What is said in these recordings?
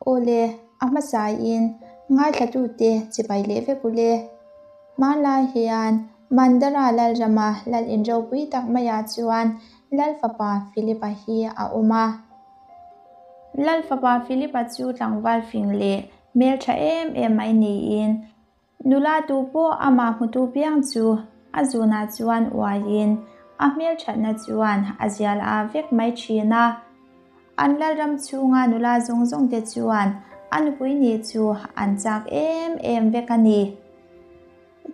Awle, a hmasain ngaithlatute chibai leh vek ule. Hmanlai hian Mandara Lalrama lal in ropui tak maiah chuan Lal fapa Philip-a hi a awm a. Lal fapa Philip-a chu tlangval fing leh hmeltha em em mai niin Nula tu pawh amah hmutu piang chu a zunah chuan uaiin a hmelthatna chuan a zial a vek mai thin a. An lalram chhunga nula zawng zawng te chuan a nupui nih chu an chak em em vek a ni.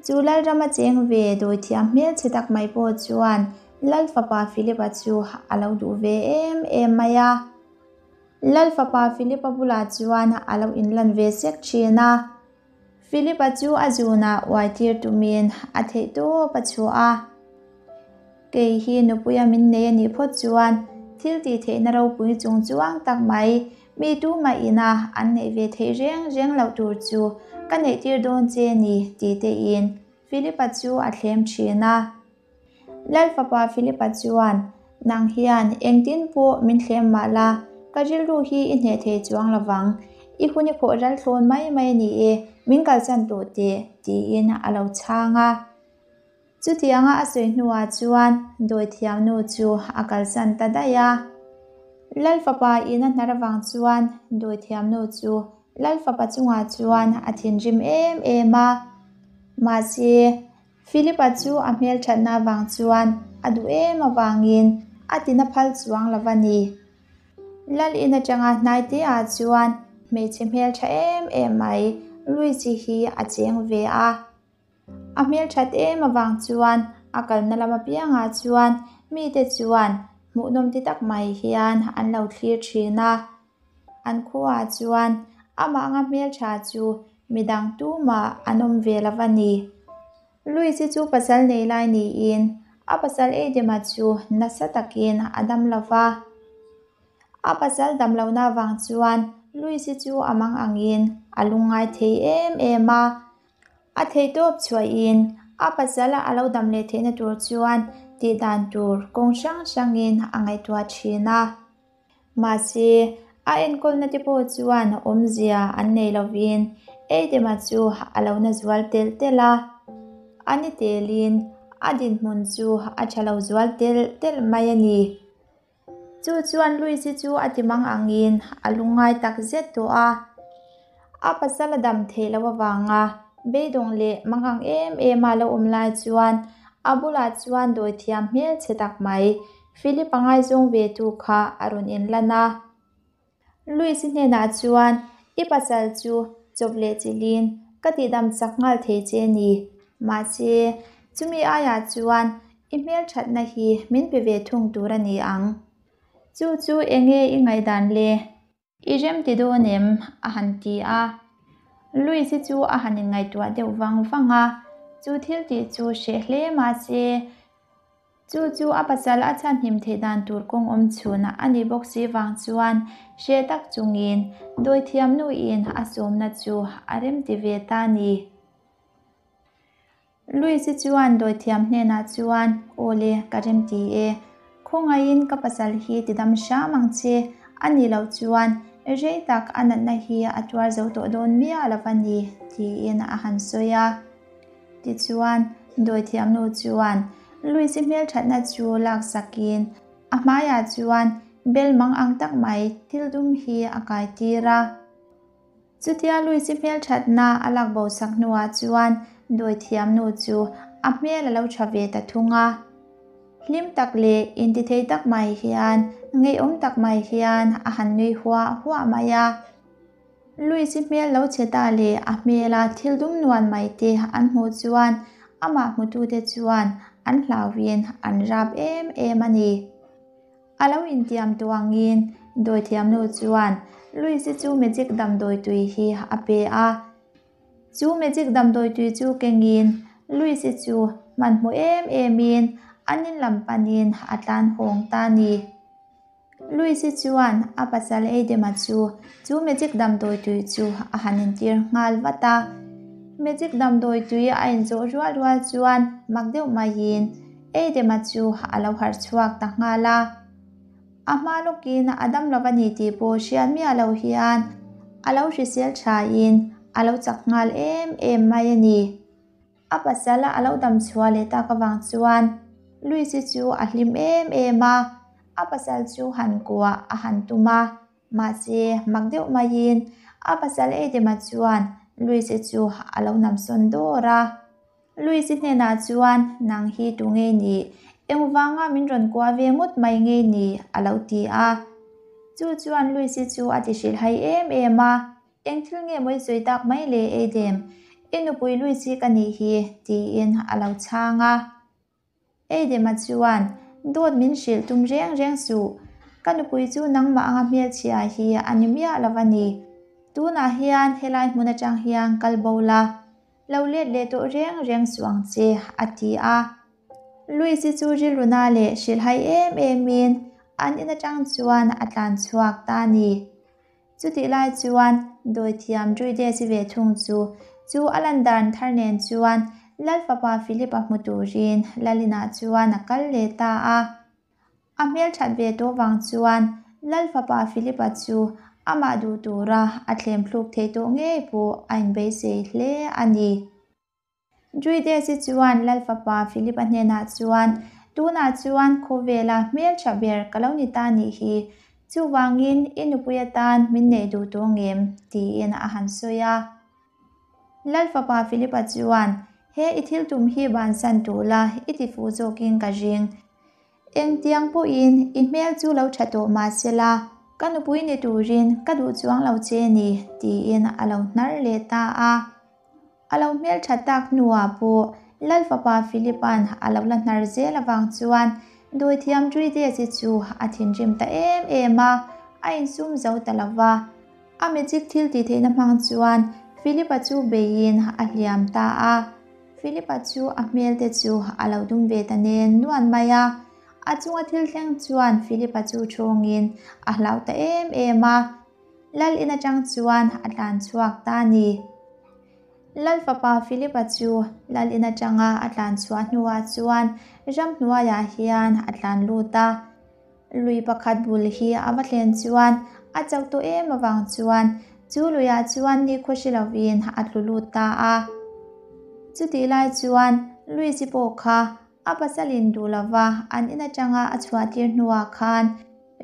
Chu lalrama cheng ve dawithiam hmelchhe tak mai pawh chuan Lal fapa Philip-a chu a lo duh ve em em mai a. Lal fapa Philip-a bulah chuan a lo inlan ve sek thin a. Philip-a chu a zunah uai tir tumin a theih tawp a chhuah a. Kei hi nupuia min nei a nih phawt chuan thil tih theihna ropui chung chuang tak mai mi tumah ina an neih ve theih reng reng loh tur chu ka neih tir dawn che ni tih tein Philip-a chu a thlem thin a. Lal fapa Philip-a chuan, Nang hian engtin pawh min thlem mah la, ka rilru hi i hneh thei chuang lo vang. I hun i khawh ral thlawn mai mai a ni e, min kalsan tawh teh, tiin a lo chhang a. Chutianga a sawi hnuah chuan dawithiamnu chu a kalsan ta daih a. Lal fapa in a hnar avang chuan dawithiamnu chu Lal fapa chungah chuan a thinrim em em a. Mahse, Philip-a chu a hmelthatna avang chuan a duh em avangin a tina phal chuang lo va ni. Lal in atanga hnai te ah chuan hmeichhe hmeltha em em mai Luigi hi a cheng ve a. A hmelthat em avang chuan a kalna lam apiangah chuan mite chuan hmuhnawm ti tak mai hian an lo thlir thin a. An khuaah chuan amah anga hmeltha chu midang tumah an awm ve lo a ni. Louis-i chu pasal nei lai niin a pasal Edema chu nasa takin a dam lo va. A pasal dam lohna avang chuan Louis-i chu a mang angin a lungngai thei em em a. A theihtawp chhuahin a pasal a lo dam leh theihna tur chuan tihdan tur kawng hrang hrangin a ngaihtuah thin a. Mahse, a enkawlna te pawh chuan awmzia an nei lovin Edema chu a lo na zual telh telh a. A ni telin a dinhmun chu a tha lo zual telh telh mai a ni. Chu chuan Louise-i chu a ti mang angin a lungngai tak zet tawh a. A pasal a dam theih loh avanga beidawng leh mangang em em a lo awm lai chuan a bulah chuan dawithiam hmelchhe tak mai Philip a ngaizawng ve tu kha a rawn inlan a. Louis-i hnenah chuan, I pasal chu chawp leh chilhin ka tihdam chak nghal thei che a ni. Mahse, chumi aiah chuan i hmelthatna hi min pe ve thung tur a ni ang. Chu chu enge i ngaihdan le? I rem ti dawn em? a han ti a. Louis-i chu a han inngaihtuah deuh vang vang a, chu thil tih chu hreh hle mah se, chu chu a pasal a chhanhim theih dan tur kawng awm chhun a nih bawk si vang chuan hreh tak chungin dawithiam nuin a sawmna chu a rem ti ve ta a ni. Louise chuan dawithiam hnenah chuan, Aw le, ka remti e. Khawngaihin ka pasal hi tidam hram ang che, a nih loh chuan rei tak a natna hi a tuar zo tawh dawn miah lo va ni, tiin a han sawi a. Tichuan, dawithiamnu chuan Louise hmelthatna chu laksakin a hmaiah chuan bel mang ang tak mai thil dum hi a kaitir a. Chutia Louise-i hmelthatna a lak bo sak hnuah chuan dawithiamnu chu a hmel a lo tha ve ta thung a. Hlim tak leh intithei tak mai hian, ngeiawm tak mai hian a han nui huah huah mai a. Louise-i hmel lo chhe ta leh a hmela thil dum nuan mai te an hmuh chuan amah hmutute chuan an hlauhin an rap em em a ni. A lo intiam tawh angin dawithiamnu chuan Louise-i chu magic damdawi tui hi a pe a. Chu magic damdawi tui chu kengin Louise-i chu hmanhmawh em emin an in lam panin a tlan hawng ta a ni. Louise-i chuan a pasal Eidema chu chu magic damdawi tui chu a han intir nghal vat a. Magic damdawi tui a inzawh rual rual chuan mak deuh maiin Eidema chu a lo harh chhuak ta nghal a. A hma lawkin a dam lo a ni tih pawh hriat miah lo hian A lo hrisel thain a lo chak nghal em em mai a ni. A pasal a lo dam chhuah leh tak avang chuan Louise chu a hlim em em a, a pasal chu han kuah a han tum a, mahse mak deuh maiin a pasal Adama chuan Louise chu a lo namsawn dawr a. Louise hnenah chuan nang hi tu nge ni? Engvanga min rawn kuah ve ngawt mai nge ni? a lo ti a. Chu chuan Louise chu a ti hrilhhai em em a. Eng thil nge maw i sawi tak mai le Adem? I nupui Louise ka nih hi, tiin a lo chhang a. Adem-a chuan, Dawt min hrilh tum reng reng suh. Ka nupui chu nangmah anga hmelchhia hi a ni miah lo a ni. Tunah hian helai hmun atang hian kal bo la, lo let leh tawh reng reng suh ang che, a ti a. Louise chu rilruna leh hrilhhai em emin an in atang chuan a tlan chhuak ta a ni. Chutih lai chuan dawithiam Druidesi ve thung chu chu a lan dan thar nen chuan Lal fapa Philip-a hmu turin Lalinah chuan a kal leh ta a. A hmelthat ve tawh vang chuan Lal fapa Philip-a chu amah duh tura a thlem thluk theih tawh ngei pawh a inbeisei hle a ni. Druidesi chuan Lal fapa Philip-a hnenah chuan, Tunah chuan khawvela hmeltha ber ka lo ni ta nih hi, chuvangin i nupui atan min neih duh tawh ngem? tiin a han sawi a. Lal fapa Philip-a chuan, He i thil tum hi bansan tur la, i ti fuh zawkin ka ring. Engtiang pawhin i hmel chu lo tha tawh mah se la, ka nupui ni turin ka duh chuang lo che ni, tiin a lo hnar leh ta a. A lo hmel that tak hnuah pawh Lal fapa Philip-a'n a lo la hnar zel avang chuan dawithiam Druidesi chu a thinrim ta em em a, a insum zo ta lo va. A magic thil tih theihna hmang chuan Philip-a chu beiin a hliam ta a. Philip-a chu a hmel te chu a lo dum ve ta nen nuan mai a. A chunga thil thleng chuan Philip-a chu thawngin a hlau ta em em a. Lal in atang chuan a tlan chhuak ta a ni. Lal fapa Philip-a chu Lal in atanga a tlan chhuah hnuah chuan ramhnuaiah hian a tlan lut a. Lui pakhat bul hi a va thlen chuan a chauh tawh em avang chuan chu luiah chuan nikhua hre lovin a tlu lut ta a. Chutih lai chuan Luisi pawh kha a pasalin duh lova an in atanga a chhuahtir hnuah khan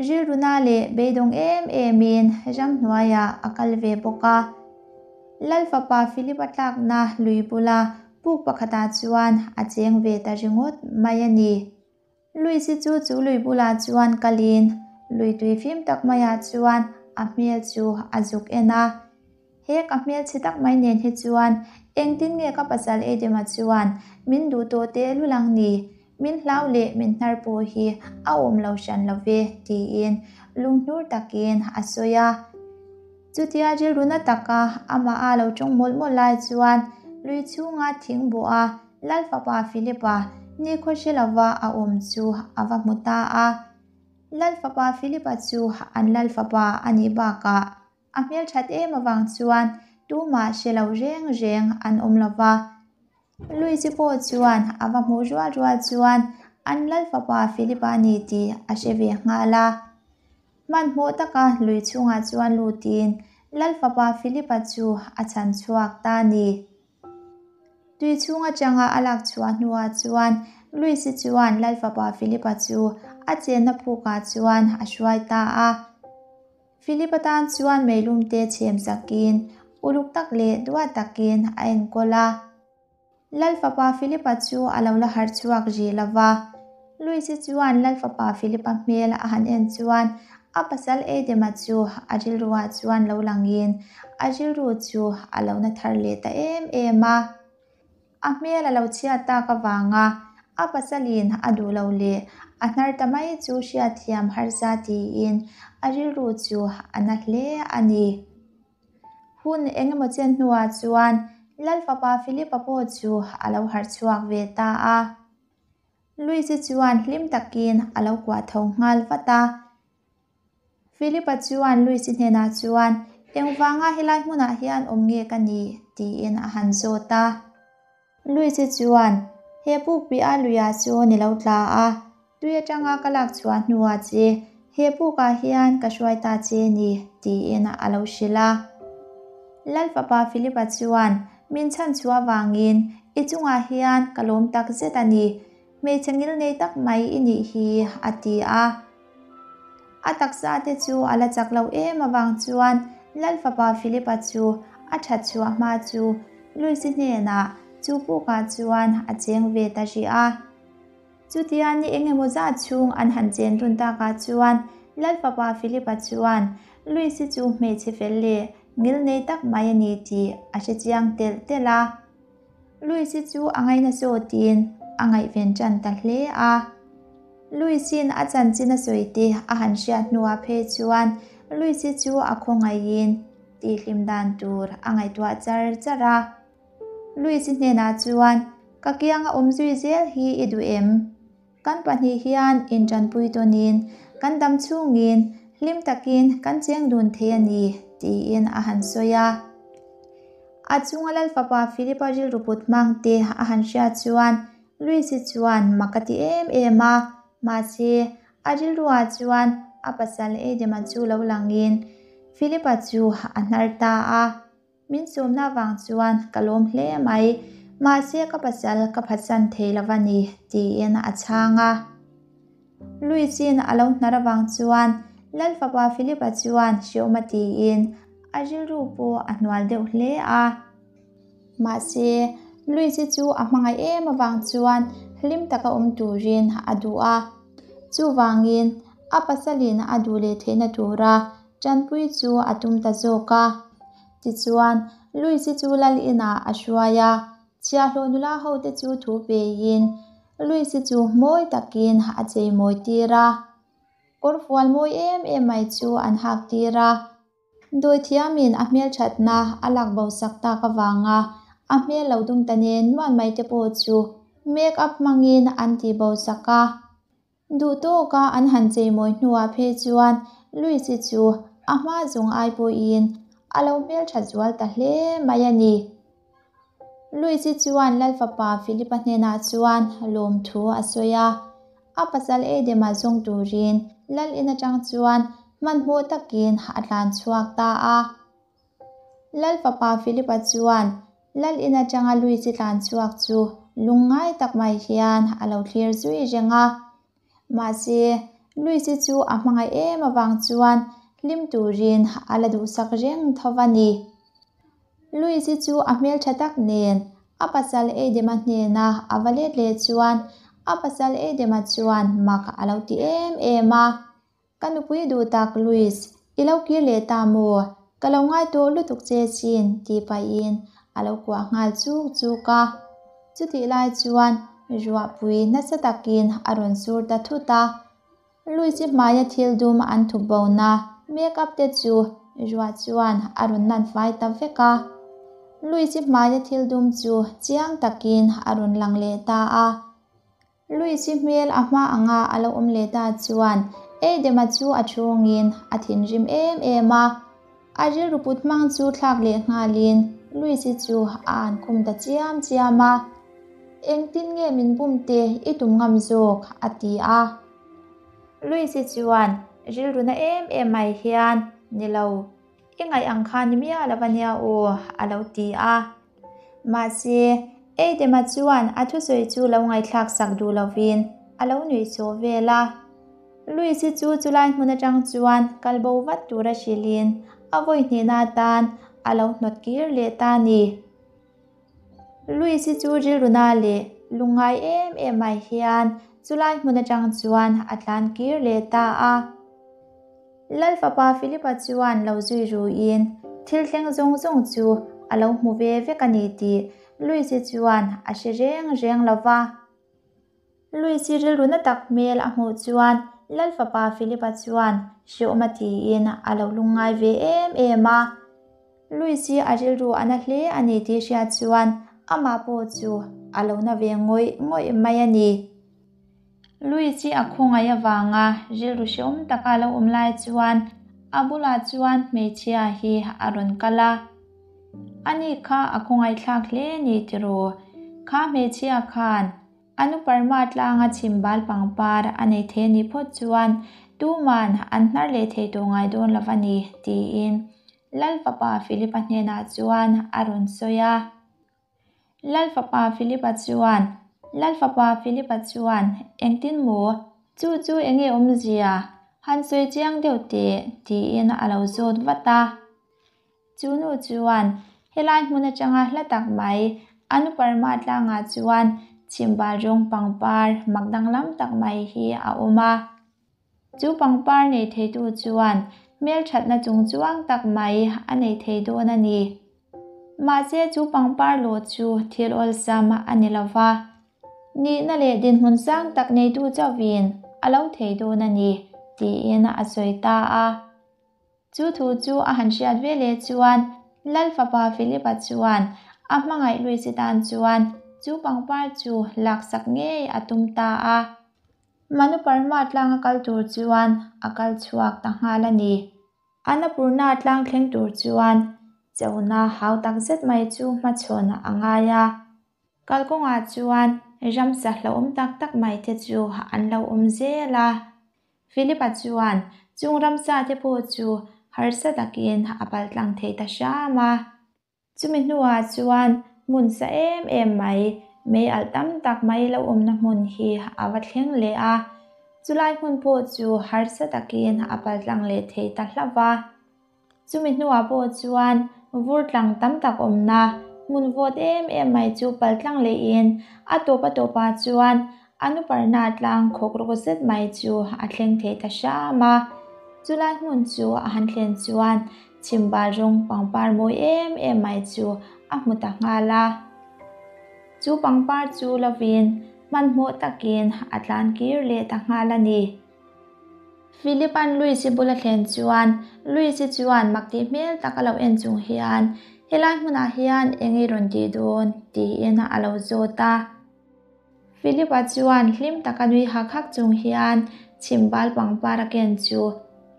rilruna leh beidawng em emin ramhnuaiah a kal ve bawk a. Lal fapa Philip-a tlakna lui bula puk pakhatah chuan a cheng ve ta ringawt mai a ni. Luisi chu chu lui bulah chuan kalin lui tui fim tak maiah chuan a hmel chu a zuk en a. He ka hmel chhe tak mai nen hi chuan engtin nge ka pasal Adama chuan min duh tawh teh lul ang ni? Min hlau leh min hnar pawh hi a awm lo hran lo ve, tiin lunghnur takin a sawi a. Chutia rilru na taka amah a lo tawng mawlh mawlh lai chuan lui chhunga thing bawh a Lal fapa Philip-a nikhua hre lova a awm chu a va hmu ta a. Lal fapa Philip-a chu an lal fapa a nih bakah a hmelthat em avang chuan tumah hre lo reng reng an awm lo va. Luigi pawh chuan a va hmuh rual rual chuan an lal fapa Philip-a a ni tih a hre ve nghal a. Hmanhmawh taka lui chhungah chuan lutin lal fapa Philip-a chu a chhan chhuak ta a ni. Tui chhung atanga a lak chhuah hnuah chuan Luisi chuan Lal fapa Philip-a chu a chenna phukah chuan a hruai ta a. Philip-a tan chuan meilum te chhem sakin uluk tak leh duat takin a enkawl a. Lal fapa Philip-a chu a lo la harh chhuak rih lo va. Luisi chuan Lal fapa Philip-a hmel a han en chuan A pasal Adama chu a rilruah chuan lo langin a rilru chu a lo na thar leh ta em em a. A hmel a lo chhiat tak avanga a pasalin a duh lo leh a hnar ta mai chu hriatthiam harsa tiin a rilru chu a na hle a ni. Hun engemaw chen hnuah chuan Lal fapa Philip-a pawh chu a lo harh chhuak ve ta a. Luisi chuan hlim takin a lo kuah tho nghal vat a. Philip-a chuan Luisi hnenah chuan, Engvanga helai hmunah hian awm nge ka nih? tiin a han zawt a. Luisi chuan, He puk piah luiah sawn i lo tla a, tui atanga ka lak chhuah hnuah che he pukah hian ka hruai ta che ni, tiin a lo hrilh a. Lal fapa Philip-a chuan min chhan chhuah avangin i chungah hian ka lawm tak zet a ni, hmeichhe ngilnei tak mai i nih hi, a ti a. A taksa te chu a la chak lo em avang chuan Lal fapa Philip-a chu a that chhuah hma chu Lucy hnenah chu pukah chuan a cheng ve ta rih a. Chutia ni eng emaw zat chhung an han chen dun takah chuan Lal fapa Philip-a chuan Lucy chu hmeichhe fel leh ngilnei tak mai a ni tih a hre chiang telh telh a. Lucy chu a ngaina sawtin a ngaihven tan ta hle a. Lucy-in a chanchin a sawi te a han hriat hnuah phei chuan Lucy chu a khawngaihin tihhlim dan tur a ngaihtuah char char a. Lucy hnenah chuan, Ka kianga awm zui zel hi i duh em? Kan pahnih hian intanpui tawnin kan dam chhungin hlim takin kan cheng dun thei a ni, tiin a han sawi a. A chunga Lal fapa Philip-a rilru put hmang te a han hriat chuan Lucy chuan mak a ti em em a, mahse a rilruah chuan a pasal Adam-a chu lo langin Philip-a chu a hnar ta a. Min sawmna vang chuan ka lawm hle mai, mahse ka pasal ka phatsan thei lo a ni, tiin a chhang a. Luisin a lo hnar avang chuan Lal fapa Philip-a chuan hreawm a tiin a rilru pawh a hnual deuh hle a. Mahse, Luisi chu a hmangaih em avang chuan hlim taka awm turin a duh a. Chuvangin, a pasalin a duh leh theihna tura Tanpui chu a tum ta zawk a. Tichuan, Luisi chu lal inah a hruai a, chhiahhlawh nula hote chu thu peiin Luisi chu mawi takin a cheimawi tir a. Kawrfual mawi em em mai chu an hak tir a. Dawithiamin a hmelthatna a lak bo sak tak avanga a hmel lo dum ta nen nuan mai te pawh chu make up hmangin an tih bo sak a. Duh tawka an han cheimawi hnuah phei chuan Lucy chu a hma zawng ai pawhin a lo hmeltha zual ta hle mai a ni. Lucy chuan Lal fapa Philip-a hnenah chuan lawmthu a sawi a, a pasal Adam-a zawng turin Lal in atang chuan hmanhmawh takin a tlan chhuak ta a. Lal fapa Philip-a chuan Lal in atanga Luigi tlan chhuak chu lungngai tak mai hian a lo thlir zui reng a. Mahse, Luigi chu a hmangaih em avang chuan hlim turin a la duhsak reng tho a ni. Luigi chu a hmeltha tak nen a pasal Adam-a hnena a va let leh chuan a pasal Adam-a chuan mak a lo ti em em a. Ka nupui duh tak Louis, i lo kir leh ta maw? Ka lo ngai tawh lutuk che chin, tih pahin a lo kuah nghal chuk chuk a. Chutih lai chuan ruahpui nasa takin a rawn sur ta thut a. Louis-i hmaia thil dum an thup bona make up te chu ruah chuan a rawn nan fai ta vek a. Louis-i hmaia thil dum chu chiang takin a rawn lang leh ta a. Luisi hmel a hma anga a lo awm leh ta chuan Adam-a chu a chhungin a thinrim em em a. A rilru put hmang chu thlak leh nghalin Luisi chu a an khum ta chiam chiam a. Engtin nge min bum te i tum ngam zawk? a ti a. Luisi chuan rilru na em em mai hian, Ni lo, i ngaih ang kha ni miah lo a nia aw, a lo ti a. Mahse, Adam-a chuan a thusawi chu lo ngaihthlak sak duh lovin a lo nuih sawh vel a. Luis-i chu chulai hmun atang chuan kal bo vat tura hrilhin a vawi hnehna atan a lo hnawt kir leh ta a ni. Luis-i chu rilruna leh lungngai em em mai hian chulai hmun atang chuan a tlan kir leh ta a. Lal fapa Philip-a chuan lo zui ruin thil thleng zawng zawng chu a lo hmu ve vek a ni tih Luis-i chuan a hre reng reng lo va. Luis-i rilru na tak hmel a hmuh chuan Lal fapa Philip-a chuan hreawm a tiin a lo lungngai ve em em a. Luis-i a rilru a na hle a ni tih hriat chuan amah pawh chu a lo na ve ngawih ngawih mai a ni. Luis-i a khawngaih avanga rilru hreawm taka lo awm lai chuan a bulah chuan hmeichhia hi a rawn kal a. Ani kha a khawngaihthlak hle ni tiraw? Kha hmeichhia khan a nu Parma tlanga chhim bal pangpar a nei thei a nih phawt chuan tuman an hnar leh thei tawh ngai dawn lo a ni, tiin. Lal Fapa Philip-a hnenah chuan a rawn sawi a. Lal Fapa Philip-a chuan, Lal Fapa Philip-a chuan, Engtin maw? Chu chu enge awmzia? Han sawi chiang deuh teh, tiin a lo zawt vat a. Chu nu chuan helai hmun atanga hla tak mai Anuparma tlangah chuan chhimbal rawng pangpar mak danglam tak mai hi a awm a. Chu pangpar nei theitu chuan hmelthatna chungchuang tak mai a nei thei dawn a ni. Mahse chu pangpar lawh chu thil awlsam a ni lo va. Nihna leh dinhmun sang tak neitu chauhin a lo thei dawn a ni, tiin a sawi ta a. Chu thu chu a han hriat ve leh chuan Lal fapa Philip-a chuan a hmangaih Luisi tan chuan chu pangpar chu laksak ngei a tum ta a. Manuparma tlang a kal tur chuan a kal chhuak ta nghal a ni. Annapurna tlang thleng tur chuan chona hau tak zet mai chu hmachhawn a ngai a. Kalkawngah chuan ramsa hlauhawm tak tak mai te chu an lo awm zel a. Philip-a chuan chung ramsa te pawh chu harsa takin a paltlang thei ta hram a. Chumi hnuah chuan hmun sa em em mai, mei alh tam tak mai lo awmna hmun hi a va thleng leh a. Chulai hmun pawh chu harsa takin a paltlang leh thei ta hlauh va. Chumi hnuah pawh chuan vur tlang tam tak awmna hmun vawt em em mai chu pal tlang lehin a tawp a tawpah chuan a nuparna tlang khawk rawk zet mai chu a thleng thei ta hram a. Chulai hmun chu a han thlen chuan chhimbal rawng pangpar mawi em em mai chu a hmu ta nghal a. Chu pangpar chu lovin hmanhmawh takin a tlan kir leh ta nghal a ni. Philip-a'n Luis-i bula thlen chuan Luis-i chuan mak tih hmel tak a lo en chung hian, Helai hmunah hian eng i rawn tih dawn? tiin a lo zawt a. Philip-a chuan hlim taka nui hak hak chung hian chhimbal pangpar a ken chu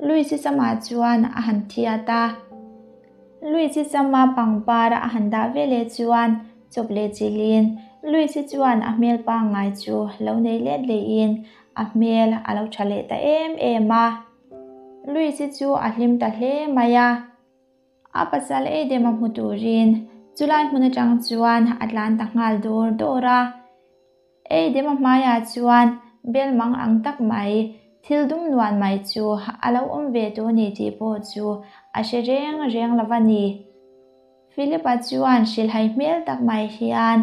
Luis-i samah chuan a han thiat a. Luis-i sama pangpar a han dah veleh chuan chawp leh chilhin Luis-i chuan a hmel pangngai chu lo nei let lehin A hmel a lo tha leh ta em em a. Luis-i chu a hlim ta hle mai a. A pasal ei dem a hmu turin chulai hmun atang chuan a tlan ta nghal dawr dawr a. Ei dem a hmaiah chuan bel mang ang tak mai, thil dum nuan mai chu a lo awm ve tawh ni tih pawh chu a hre reng reng lo va ni. Philip-a chuan hrilhhai hmel tak mai hian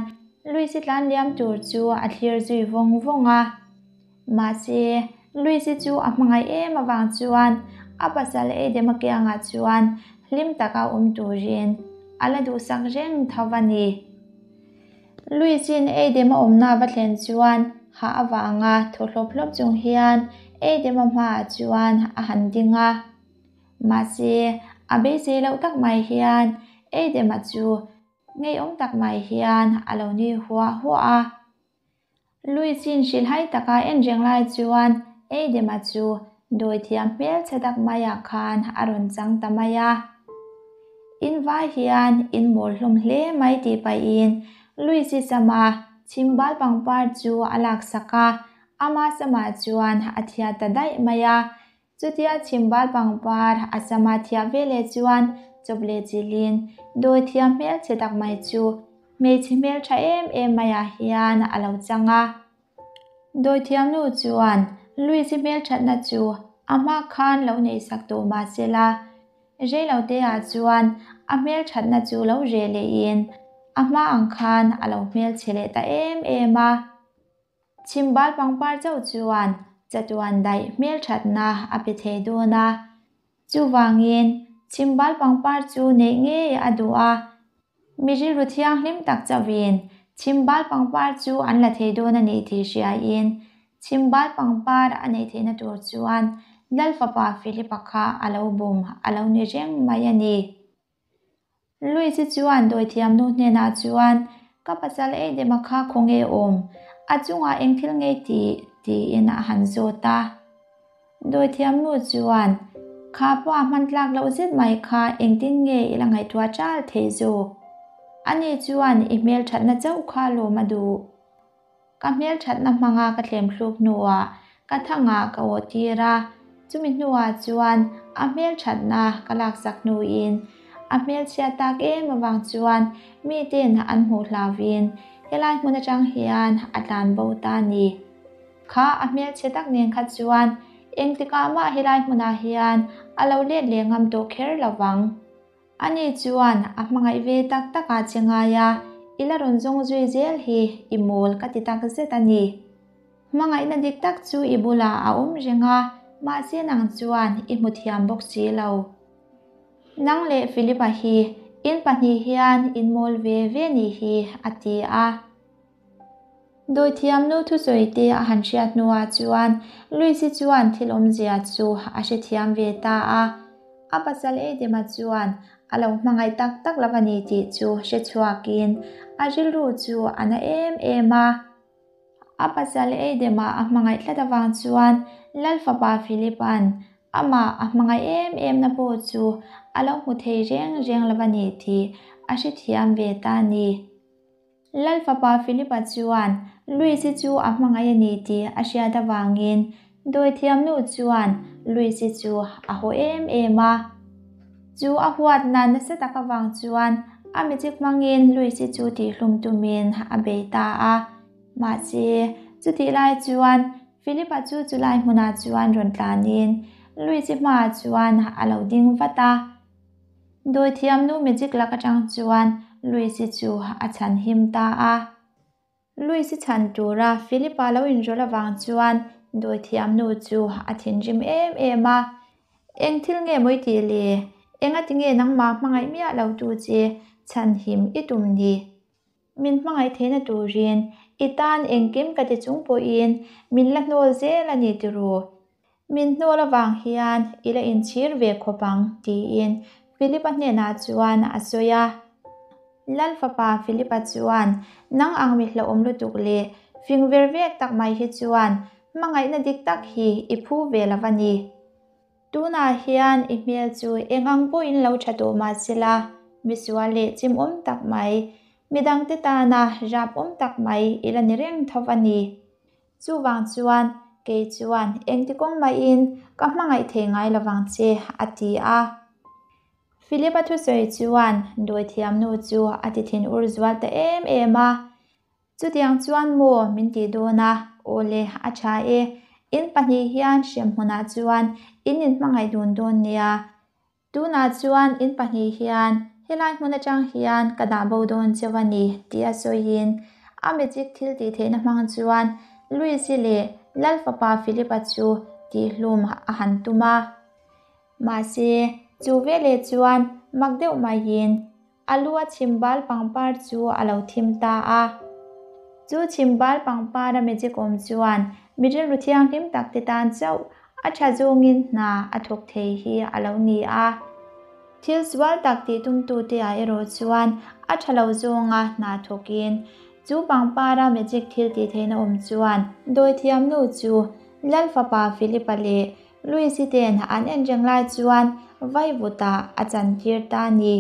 Luis-i tlan liam tur chu a thlir zui vawng vawng a. Mahse, Luis-i chu a hmangaih em avang chuan a pasal Edema kiangah chuan hlim taka awm turin a la duhsak reng tho a ni. Luis-in Edema awmna a va thlen chuan hah avanga thaw hlawp hlawp chung hian Edema hmaah chuan a han ding a. Mahse, a beisei loh tak mai hian Edema chu ngeiawm tak mai hian a lo nui huah huah a. Luichin hrilhhai taka en reng lai chuan Edema chu dawithiam hmelchhe tak maiah khan a rawn chang ta mai a. In vai hian in mawl hlawm hle mai tih pahin Luichi sama chhimbal pangpar chu a laksak a, ama samah chuan a thiat ta daih mai a. Chutia chhimbal pangpar a sama thiah ve leh chuan chawp leh chilhin dawithiam hmelchhe tak mai chu hmeichhe hmeltha em em maiah hian a lo chang a. Dawithiam nu chuan Luis-i hmelthatna chu a hma khan lo neihsak tawh mah se la, reiloteah chuan a hmelthatna chu lo reh lehin a hma ang khan a lo hmelchhe leh ta em em a. Chhimbal pangpar chauh chuan chatuan daih hmelthatna a pe thei dawn a. Chuvangin, chhimbal pangpar chu neih ngei a duh a. Mi rilru thianghlim tak chauhin chhimbal pangpar chu an la thei dawn a nih tih hriain, chhimbal pangpar a neih theihna tur chuan Lal fapa Philip-a kha a lo bum a lo ni reng mai a ni. Luis-i chuan dawithiam nu hnenah chuan, Ka pasal ei dema kha khawnge awm? A chungah eng thil ngei tih? tiin a han zawt a. Dawithiam nu chuan, Kha pawh a hman tlak loh zet mai kha engtin nge i la ngaihtuah chal thei zawk? Ani chuan i hmelthatna chauh kha lawm a duh. Ka hmelthatna hmanga ka thlem thluk hnuah ka thangah ka awh tir a. Chumi hnuah chuan a hmelthatna ka laksak hnuin a hmelchhiat tak em avang chuan miten an hmuh hlauvin helai hmun atang hian a tlan bo ta a ni. Kha a hmelchhe tak nen kha chuan engtikah mah helai hmunah hian a lo let leh ngam tawh kher lo vang. Ani chuan a hmangaih ve tak takah che ngai a, i la rawn zawng zui zel hi i mawl ka ti tak zet a ni. Hmangaihna dik tak chu i bulah a awm reng a, mahse nang chuan i hmu thiam bawk si lo. Nang leh Philip-a hi in pahnih hian in mawl ve ve nih hi, a ti a. Dawithiam nu thusawi te a han hriat hnuah chuan Lucy chuan thil awmzia chu a hrethiam ve ta a. A pasal Edema chuan a lo hmangaih tak tak lo a ni tih chu hrechhuakin a rilru chu a na em em a. A pasal Edema a hmangaih tlat avang chuan Lal fapa Philip-a'n amah a hmangaih em em na pawh chu a lo hmu thei reng reng lo a ni tih a hrethiam ve ta a ni. Lal fapa Philip-a chuan Louis-i chu a hmangaih a ni tih a hriat avangin dawithiamnu chuan Louis-i chu a haw em em a. Chu a huatna nasa tak avang chuan a magic hmangin Louis-i chu tihhlum tumin a bei ta a. Mahse, chutih lai chuan Philip-a chu chulai hmunah chuan rawn tlanin Louis-i hmaah chuan a lo ding vat a. Dawithiam nu magic lak atang chuan Louis-i chu a chhan him ta a. Louis-i chhan tura Philip-a lo inrawlh avang chuan dawithiam nu chu a thinrim em em a. Eng thil nge maw i tih le? Engati nge nangmah hmangaih miah lo tu che chhan him i tum ni? Min hmangaih theihna turin i tan engkim ka ti chung pawhin min la hnawl zel a ni tiru. Min hnawl avang hian i la inchhir ve khawp ang, tiin Philip-a hnenah chuan a sawi a. Lal fapa Philip-a chuan, Nang ang mi hlauhawm lutuk leh fing ver vek tak mai hi chuan hmangaihna dik tak hi i phu ve lo va ni. Tunah hian i hmel chu eng ang pawhin lo tha tawh mah sela, misual leh chimawm tak mai, midangte tana rapawm tak mai i la ni reng tho a ni. Chuvang chuan kei chuan engti kawng mahin ka hmangaih thei ngai lovang che, a ti a. Philip-a thusawi chuan dawithiamnu chu a ti thinur zual ta em em a. Chutiang chuan maw min tih dawn a, aw le, a tha e. In pahnih hian hremhmunah chuan in inhmangaih dun dawn nia. Tunah chuan in pahnih hian helai hmun atang hian ka dah bo dawn cheu a ni tih a sawiin a magic thil tih theihna hmang chuan Louis-i leh Lal fapa Philip-a chu tihhlum a han tum a. Mahse, chu veleh chuan mak deuh maiin A lu a chhimbal pangpar chu a lo thim ta a. Chu chhimbal pangpar a magic awm chuan mi rilru thianghlim tak te tan chauh a tha zawngin hna a thawk thei hi a lo ni a. Thil sual tak tih tumtute ah erawh chuan a tha lo zawnga hna thawkin chu pangpar a magic thil tih theihna awm chuan dawithiamnu chu Lal fapa Philip-a leh Louis-i ten an en reng lai chuan vaivutah a chantir ta a ni.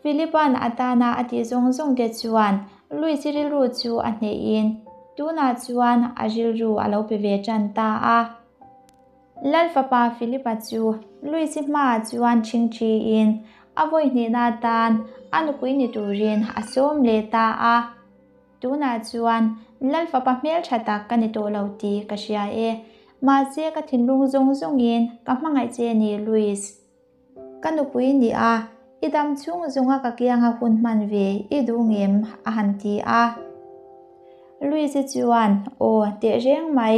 Philip-a'n a tana a tih zawng zawng te chuan Louis-i rilru chu a hnehin tunah chuan a rilru a lo pe ve tan ta a. Lal fapa Philip-a chu Louis-i hmaah chuan ṭhingṭhiin a vawi hnihna atan a nupui ni turin a sawm leh ta a. Tunah chuan Lal fapa hmeltha tak ka ni tawh lo tih ka hria e. Mahse ka thinlung zawng zawngin ka hmangaih che a ni Louis. Ka nupui ni a, i dam chhung zawnga ka kianga hun hman ve i duh ngem a han ti a. Louis-i chuan, Aw, tehreng mai,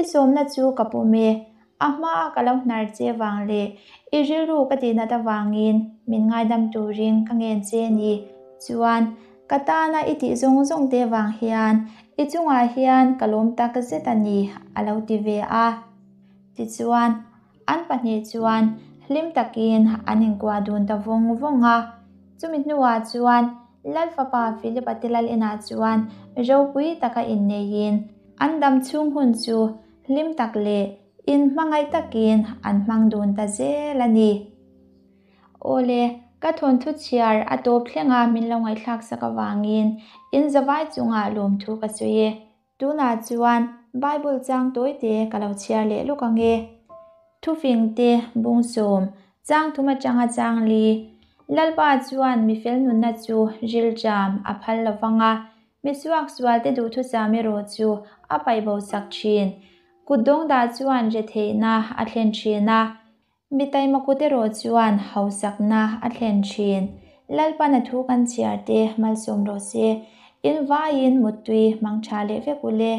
i sawmna chu ka pawm e. A hmaa ka lo hnar che vang leh i rilru ka tihnat avangin min ngaidam turin ka ngen che ni. Chuan, ka tana i tih zawng zawng te vang hian i chungah hian ka lawm tak zet a ni, a lo ti ve a. Tichuan, an pahnih chuan hlim takin an inkuah dun ta vawng vawng a. Chumi hnuah chuan Lal fapa Philip-a te lal inah chuan ropui taka inneiin an dam chhung hun chu Hlim tak leh inhmangaih takin an hmang dun ta zel a ni. Awle, ka thawnthu chhiar a tawp thlenga min lo ngaihthlak sak avangin in zavai chungah lawmthu ka sawi e. Tunah chuan Bible chang tawite ka lo chhiar leh lawk ang e. Thufingte bung sawm, chang thum atanga chang li, Lalpa chuan mi fel nunna chu rilṭam a phal lo vang a, mi suaksualte duhthusam erawh chu a paih bo sak ṭhin. Kut dawngdah chuan retheihna a thlen ṭhin a, mi taima kut erawh chuan hausakna a thlen ṭhin. Lalpan a thu kan chhiar te malsawm rawh se. In vaiin muttui hmang ṭha leh vek u le.